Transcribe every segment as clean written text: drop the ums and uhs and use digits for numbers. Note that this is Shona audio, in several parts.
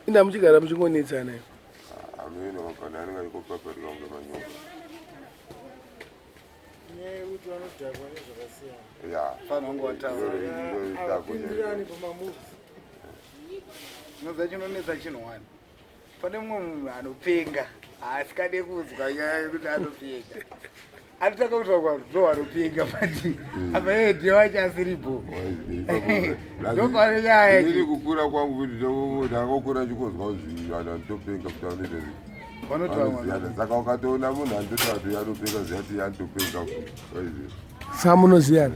Inda muchigara muchingonetsana iwe. Amene mapana anenge achikopaparika kunge manyoka. Nyaya yekuti vanodhakwa nezvakasiyana. Ya. Fana wangu wataura. Havapindirani pamamoves. Unoziva chinonetsa chinhu wani. Pane mumwe munhu anopenga asikade kunzwa nyaya yekuti anopenga. Anotanga kutaura ndo anopenga but apa iye ndiye wacho asiripo. Ndopane nyaya Ini kukura kwangu kuti ndakakura chikozwa kuti vanhu vanotopenga kuti vanoita sei. Vanotaura. Saka ukatoona munhu anototaura kuti anopenga ziya kuti anotopenga futi. Waiziva. Saka munoziyana.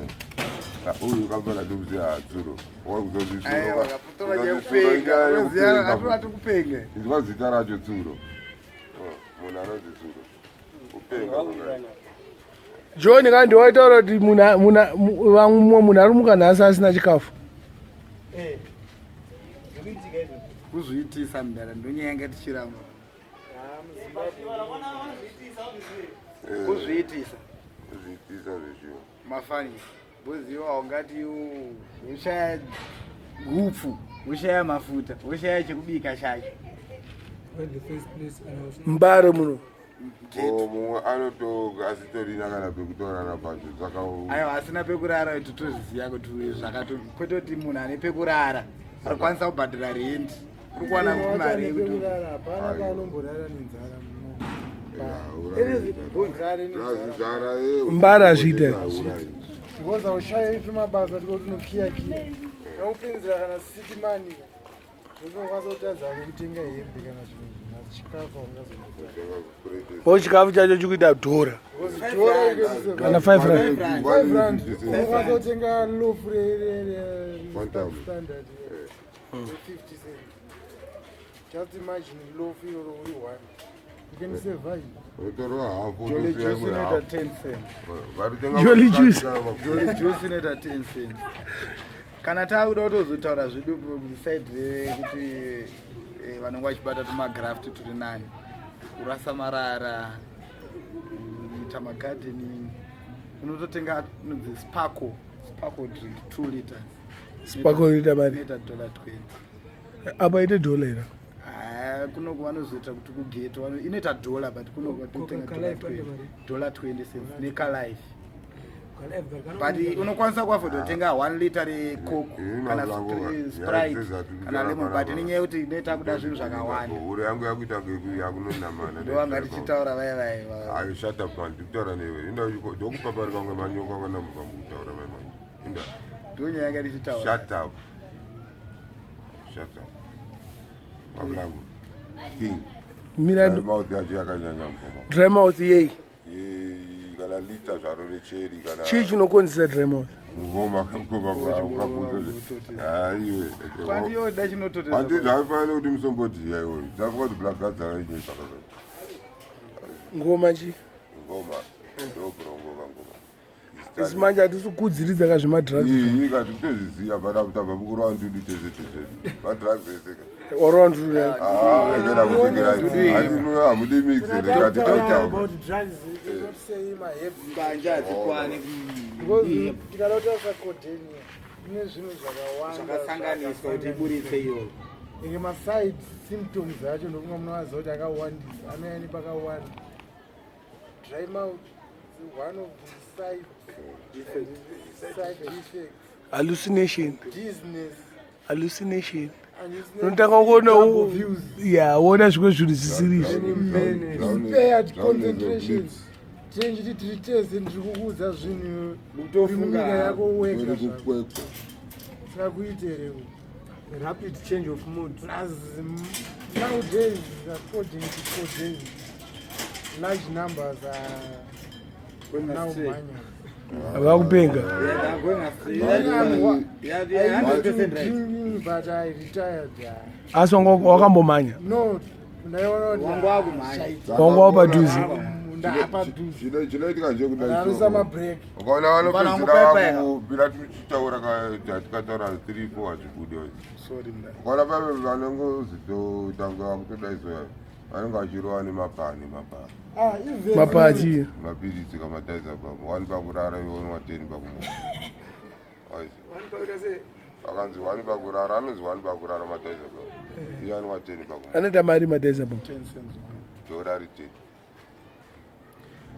Uyu kambana ndomuziya tsuro. Aiwa, kaputora chekupenga. Unoziva atoti kupenga. Inzwa zita racho tsuro. Munhu anonzi tsuro. Kupenga kungai. John kandi waitaura kuti mumwe munhu ari kumuka nhasi asina chikafu. Kuzviitisa mudara ndonyaya yanga tichiramba. Kuzviitisa. Kuzviitisa zvechiwo. Mafanisi. Boziwa haungati woshaya hupfu, woshaya mafuta, woshaya chekubika chacho. Mbare muno. Ko mumwe anotoga asitorina kana pekutorara pacho saka Aiwa asina pekurara totozviziva kuti zvakato kwete kuti munhu ane pekurara arikwanisa kubhadhara rent uri kuwana mari yekuti Pekurara hapana paunomborara nenzara muno. Mbare hazviite. Because haushayi tumabasa tiko tunokiya kiya. Kaupinzira kana city money. Unokwanisa kutadza kutenga hembe kana zvimwe zvinhu asi chikafu haungazoita. Ko chikafu chacho chikuita dhora. Because dhora iko Kana 5 rand. 5 rand unokwanisa kutenga loaf re re re Quantum. standard yeah. Re 50 cents. Just imagine loaf iroro uri one. You can survive. Utorwa hafu Jolly Juice inoita 10 cents. Jolly Juice. Jolly Juice inoita 10 cents. Kana takuda kutozotaura zvedu side rekuti vanenge vachibata tumagraft turi nani kurasa marara kuita magardening unototenga inonzi sparkle sparkle drink 2 liters. Sparkle inoita mari? Inoita dollar 20. Apa ite dollar ira. Ah, kunoku vanozoita kuti kugeto inoita dollar but kunoku vatotenga dollar 20 dollar 20 cents nekalife but unokwanisa kuafodha kutenga 1 liter recoke kana Sprite kana lemon but nenyaya yekuti inoita kuda zvinhu zvakawanda. Huro yangu yakuita yakunonamana. Ndovanga tichitaura vaya vaya. Ayo, shut up man, ndikutaura newe. Inda ndokupaparika kunge manyoka kanamuka mukutaura mai manje. Inda. Ndonyaya yanga tichitaura. Shut up. Shut up. Mablangu. King. Mira Dry mouth yacho yakanyanya mukoma. Dry mouth yei? Kana lita zvaro recheri kana Chii chinokonzesa dry mouth? Ngoma ngoma ukapunza. Aiwe. Kwandiyoda chinototeza. Handi zvaifanira kuti musombodhiya iwe. Dzafuka kuti black guards akainye zvakadai. Ngoma chi? Ngoma. Ndobrongo ngoma. Isi manje hatisi kukudziridza ka zvemadrugs. Iyi kati kutozviziva but tabva mukurova ndudu tese tese. Madrugs ese ka. Warova ndudu yacho. Ah, ekera kutengerai. Handi hamudi mix here kati tautaura. About drugs, it's not saying my herbs. Mbanje hadzikwani. Because tikada kutarisa codeine ine zvinhu zvakawanda Zvakasanganiswa kuti iburitse iyoyo. Enge maside symptoms acho ndokunga munovaziva kuti akawandisa anouya nepakawanda. Dry mouth is one of the side effects. Hallucination. Dizziness. Hallucination. Hallucination. Unotanga kuona Double views. ya wona zvimwe zvinhu zvisiri izvi. Impaired concentration. Tinenge tiri tese ndiri kukuudza zvinhu uri munyika yako wega zvako. Kukwekwe. Singakuite here Rapid change of mood. Plus nowadays according to codeine large numbers are now manya. Vakupenga. I used to drinking but I retired. Asi wanga wakambomanya. No, ndaiona kuti Wangu wakumhanya. Wanga wapadhuze. ndapadhuze. Chinoitika ndechekudai. Ndarusa mabreak. Ukaona vanopedzera vakubira tichitaura tikataura 3 4 hazvibude. Sorry mdara. Ukaona pave vanongozitotanga vakutodaiso vanenge vachirova nemapani mapani. Ah, even Mapachi. Mapiritsi kamataisa pamo. Wani pakurara iwe unwa 10 pakumuka. Akanzi wani pakurara anonzi wani pakurara mataisa pamo. Iye anwa 10 pakumwa. Anoita mari madiazepam. 10 cents. Dhora ri 10.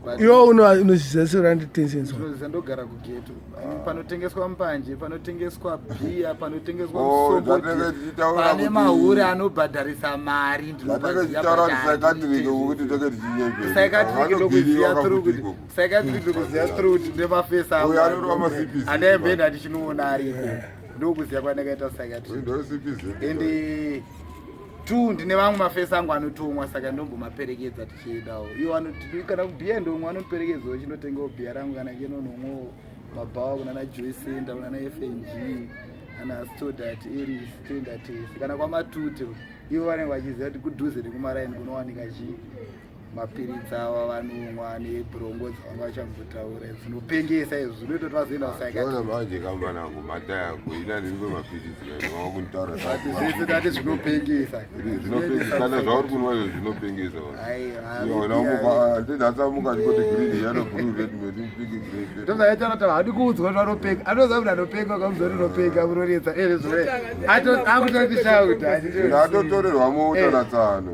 But Iwe unozviziva sei randi 10 cents? Ndinoziva ndogara kugeto. Panotengeswa mbanje, panotengeswa bhiya, panotengeswa Oh, musombodhi, zvatinenge tichitaura pane kuti- mahure anobhadharisa mari. Zvatinenge tichitaura kuti psychiatric kuti tenge tichinyepera. Psychiatric ndokuziva through kuti ikoko. psychiatric ndokuziva through kuti ndemafesa Uyo anorova ma-CPC. andaimboenda ndichinoona ariko, ndokuziva kwandakaita psychiatric. Ndo CPC. And two, ndine vamwe mafesi angu anotomwa, saka ndombomaperekedza tichiendawo. Iwo anoti kana kubhiya ndomwe, anoperekedzawo chinotengawo bhiya rangu kana chinonomwawo mabhawa kunana Joy Center, kunana FNG, kana Stodat Aris, toenda tese kana kwaMatute. Ivo vanenge vachiziva kuti kudhuze nekumaraini kunowanika chii, mapiritsi ava vanomwa nebrongo dzavanga vachambotaura dzinopengesa. Izvo zvinoita kuti vazoenda Ona kupsychiatric. manje kambanangu mata yako ina ndiri kwemapiritsi kaini wakunditaura. But zvese tati zvinopengesa. Zvinopengesa kana zvauri kunwa izvo zvinopengesa. Aiwa. Ndinhasamuka ndikoti green, yellow, blue, red, ndipiki green. Ndozvaita kuti haadi kuudzwa kuti vanopenga. Anoziva kuti anopenga, ukamuudza kuti unopenga unoretsa ere zvore akutondishauta. Ndatotorerwa mota natsano.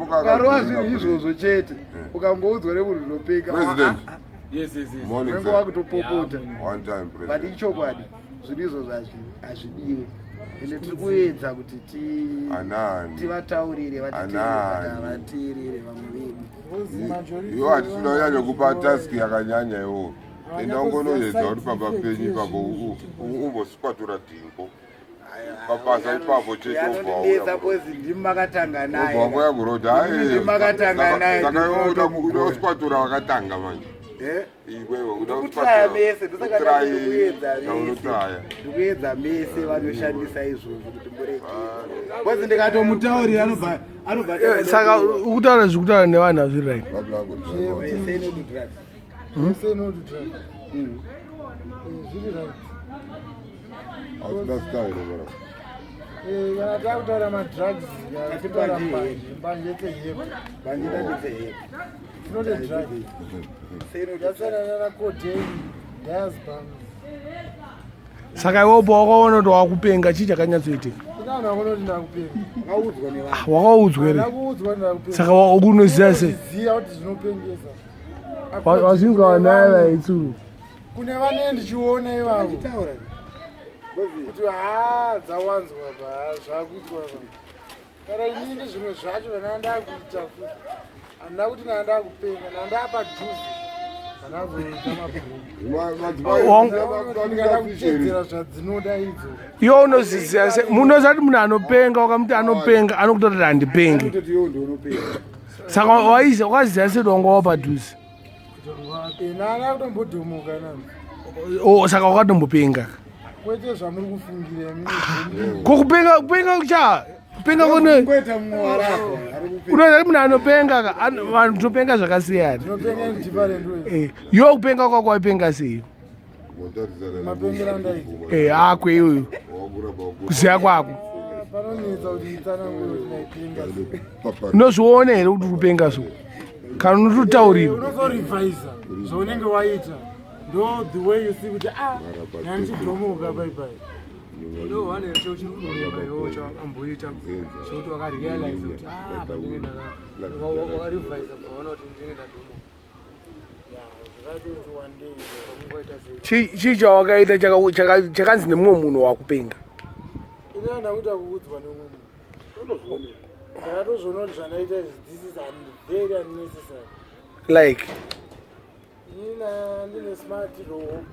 Ukarova zvinhu izvozvo chete, ukangoudzwa nemunhu unopenga, President. Yes. Morning, unenge sir. wakutopopota. One time, But president. ichokwadi, zvinhu izvozvo hazvidiwe, ende tiri kuedza kuti Anani. tivataurire Anani. vatiteerere vamwe vedu. Iwo hatisina kunyanya kupa task yakanyanya iwo. Enda ungonoedza uri pamba penyu ipapo, umbosukwatura dhingo pabasa ipapo chete, wobva Anondinetsa wauya. kozi ndimi makatanga Wobva wangoya kurodhi. Ndimi makatanga naye. Saka iwe uda kuswatura wakatanga manje. Eh? Iwewe uda Ndikutraya mese, ndosaka ndati ndikuedza mese. unotraya. Ndikuedza mese vanoshandisa izvozvo kuti murege, kozi ndikatomutaurira anobva anobva. Saka ukutaura zvekutaura nevanhu hazviri right. Say no to drugs. Say no to drugs. Zviri right. Hausina style bro. Kana takutaura madrugs, kutaura mbanje. mbanje, mbanje tsehembe. Mbanje ndanditse. It's not a drug. Say no to drugs. Yasiyana nana codeine, diazepam. Saka iwepo wakaona kuti wakupenga, chii chakanyatsoitika? Ina vanhu vakuona kuti ndakupenga. Wakaudzwa nevanhu. Wakaudzwa here? Ndakuudzwa ndakupenga. Saka unoziva sei? Ziya kuti zvinopengesa. Wazvinzwa naye vaitsuru. Kune vane ndichiona ivavo Taura. kuti ha, dzawanzwa pa, zvakuitwa pa. Kana inini zvimwe zvacho zvandanga ndakuita futi, handina kuti ndanga ndakupenga, ndanga ndapadhuze ndanazoita mabhuku ndikada zvadzinoda idzo. Iwe unoziziva sei? Munoziva kuti munhu anopenga, ukamuti anopenga anokutora kuti handipengi. Anototi iwe ndounopenga. Saka wakaziva sei kuti wanga wapadhuze? Nana kutombodhomoka nani. Oh, saka wakatombopenga? Kwete zvamuri kufungira imini. Ko kupenga, kupenga cha kupenga kune Ngoita mumwe warapa ari kupenga. Unoziva kuti munhu anopenga ka, vanhu topenga zvakasiyana. Ndinopenga in different ways. Iwe kupenga kwako waipenga sei? Mapengero andaita. Akwe iyoyo kuziva kwako. Panonetsa kuti itsanangure kuti ndaipenga sei. Unozviona here kuti uri kupenga so, kana unototaurirwa? Unozorevhisa zvaunenge waita, ndo the way you see kuti ah, ndandichidhomoka paipai. No one cho chiri kunoreva iwewo chawakamboita chekuti wakarealize kuti ah, pandinge wakarevhisa, ukaona kuti ndinge ndadhomoka. Zvakatonzi one day. Wakungoita sei? Chii chawakaita chakanzi nemumwe munhu wakupenga? Ini handakuita kuudzwa nemumwe munhu, ndakatozviona kuti zvandaita izvi, this is very unnecessary. Like? Inini ndine smart roho.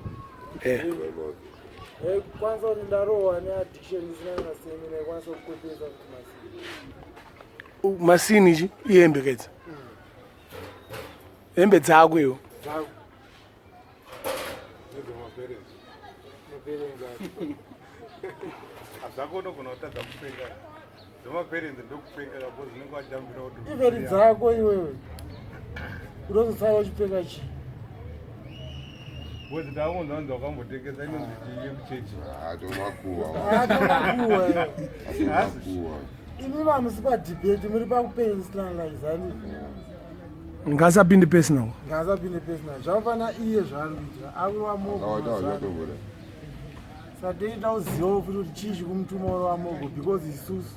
Kwanisa kuti ndarohwa neaddiction isina kana semi, ndaikwanisa kukwepesa kuti masini. Masini chi ihembe kedza, hembe dzako iwo? Dzako. Maparents ako. Zvako unogona kutadza kupenga, zvemaparents ndokupenga kapo zvinenge wajambira kuti Even dzako iwewe unozosara uchipfeka chii? Because ndakunzanzi wakambotengesa inonzi chii yekuchechi. Atomakuwa. Atomakuwa. Atomakuwa. Imi vanhu sipadebate, muri pakupersonalizani. Ngasapinde personal. Ngaasapinde personal, zvanofanira iye zvaari kuita akurova mogo. Akawata. Mazuvano. Wachatobuda. Saka toita kuzivawo futi kuti chii chikumutuma urova mogo, because isusu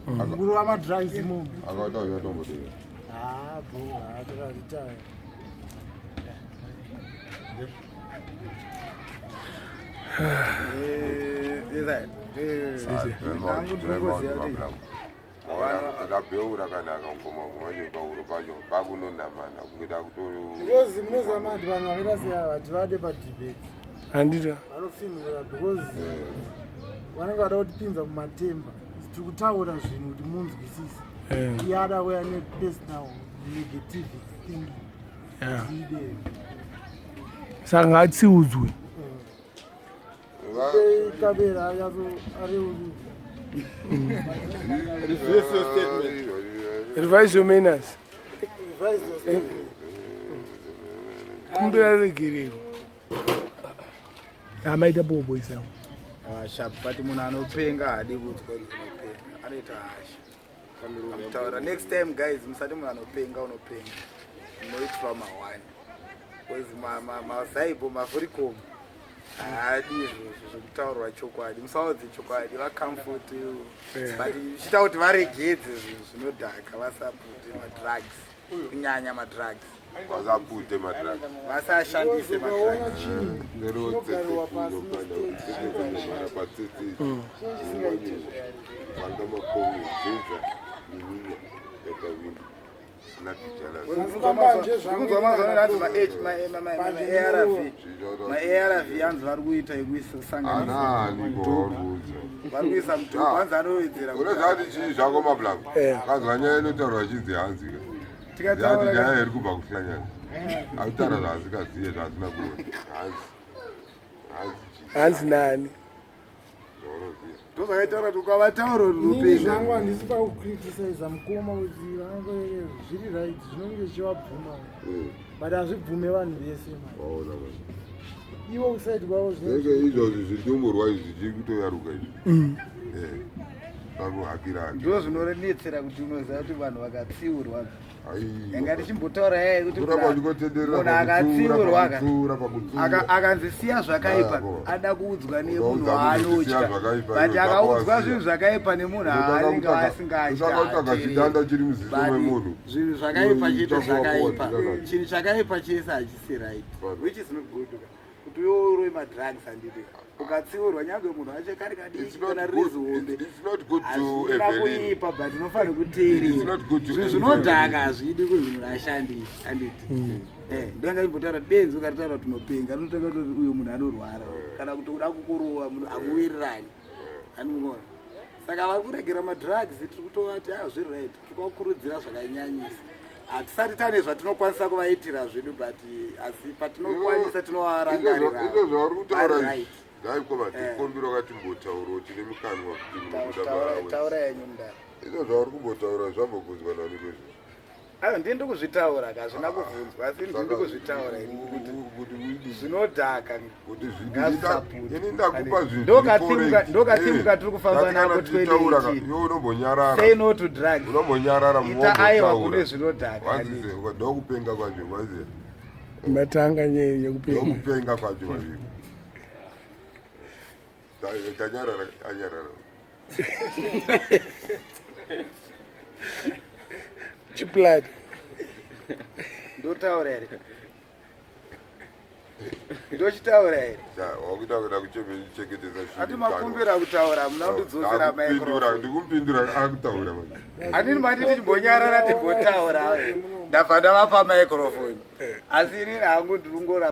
Kurova madrugs imomo. Akaita uyatombotii. Ah, bro, ah, Rabheu rakanaka mukoma manje pauro pacho pakunonamana kuita kuto because munoziva manje vanhu vakaita seava hativade padebate Handiti. Vanofinhura because vanenge vada kutipinza mumatemba. Tiri kutaura zvinhu kuti munzwisise. Iye ada kuya nepersonal negative thinking. Ide. Saka ngatsiudzwe. Kabera anyatso areurura. Reverse your statement. Revise your manners. Revise your statement. Kumbira regerero. Amaita bobo isango. Ah, sharp, but munhu anopenga haadi kuudzwa kuti unopenga, anoita hasha. Taura next time guys, musati munhu anopenga unopenga, munoitirwa mahwani because mazaibo mavhurikomu haadi izvozvo zvekutaurwa chokwadi. Musaudze chokwadi, vacomfort, but zvichiita kuti varegedze zvinhu zvinodhaka, vasapute madrugs, kunyanya madrugs. Vasapute madrugs. Vasashandise Ukaona madrugs. chinhu chinogariwa pasi mustate, Patsetse. chinhu chisingaiti. Wanga makomo zenza nininya yakawinda Kunzwa mazuva ano hanzi maARV, maARV hanzi vari kuita ekusanganisa Anani kowarudza? Vari kuisa mutombo, hanzi anowedzera. Unoziva kuti chii zvako mablango kazwa nyaya inotaurwa chinzi hanzi ka Tikataura Zati nyaya iri kubva kuhlanyana akutaura zvaasikaziye zvaasina kuona hanzi hanzi chii? Hanzi nani? Zvaunoziva. Ndozvakaitaura kuti ukavataura Inini unopenga. zvangu handisi pakucriticiza mukoma kuti vanenge zviri right, zvinonge zvichivabvuma, but hazvibvume vanhu vese man. Waona manje. Ivo kuside kwavo zvinenge Zvenge izvozvi zvidumurwa izvi zvichiri kutoyaruka izvi. Pakuhakira. Ndo zvinonetsera kuti unoziva kuti vanhu vakatsiurwa, yanga tichimbotaura yaya kuti Kuramba uchingotenderera munhu pakutsiura, akatsiurwa pakutsiura, pakutsiura. akanzi siya zvakaipa, Aya, ada kuudzwa nemunhu Unoudza munhu kuti siya waanotya, zvakaipa, but iwe zvako akaudzwa wasiya. zvinhu zvakaipa nemunhu aanenge asingatyi, Utanga kutsvaga chidanda chiri muziso memunhu. zvinhu zvakaipa chete Utanga zvakaipa. wakuwa chidanda. Chinhu chakaipa chese hachisi right, Right. which is not good ka. Kuti iwe urove madrugs, handiti ukatsiurwa nyange munhu acho kari It's kadiki not kana good. riri zihombe, It's not good to hazvina Evelyn. kuipa, but unofanira kuteerera. It's not good to Zvinhu Evelyn. zvinodhaka hazvidi kuti munhu ashandise, handiti? Ndanga imbotaura benzi, ukaritaura kuti unopenga, rinotanga kuti uyu munhu anorwara kana kuti uda kukurova, munhu akuwirirani anomuona. Saka vari kuregera madrugs, tiri kutovati a zviri right, tiri kuvakurudzira zvakanyanyisa. Hatisati tane zvatinokwanisa kuvaitira zvedu, but asi patinokwanisa tinovarangarira. Izvo zvauri kutaura Vari izvi. right. Dai koma tikumbira katimbotaurawo, tine mikanwa kuti munobuda Taura yenyu mudaro. Izvo zvauri kumbotaura zvambobvunzwa nani kwezvo? Ayo, ndini ndikuzvitaura ka, hazvina kubvunzwa, asi ndini ndikuzvitaura ini kuti Kuti uidi zvinodhaka kuti ngazvisaputwe. ini ndakupa zvinhu Ndokatsimbuka tiri kufamba nako 2018. Iwe unombonyarara. Say no to drugs. Unombonyarara. Ita aiwa kune zvinodhaka. Wanzize ndokupenga kwacho waziya. Matanga nyaya yekupenga. Ndokupenga kwacho waziya. Tanyarara, anyarara. Chiplat. Ndotaura here? Ndochitaura here? Wakuita kuda kuchengetesa. Ati makumbira kutaura, muna kundidzosera microphone. Ndikumpindura, akutaura manje. Hanini mati tichimbonyarara timbotaura, ndabva ndavapa microphone, asi inini hangu ndiri kungora.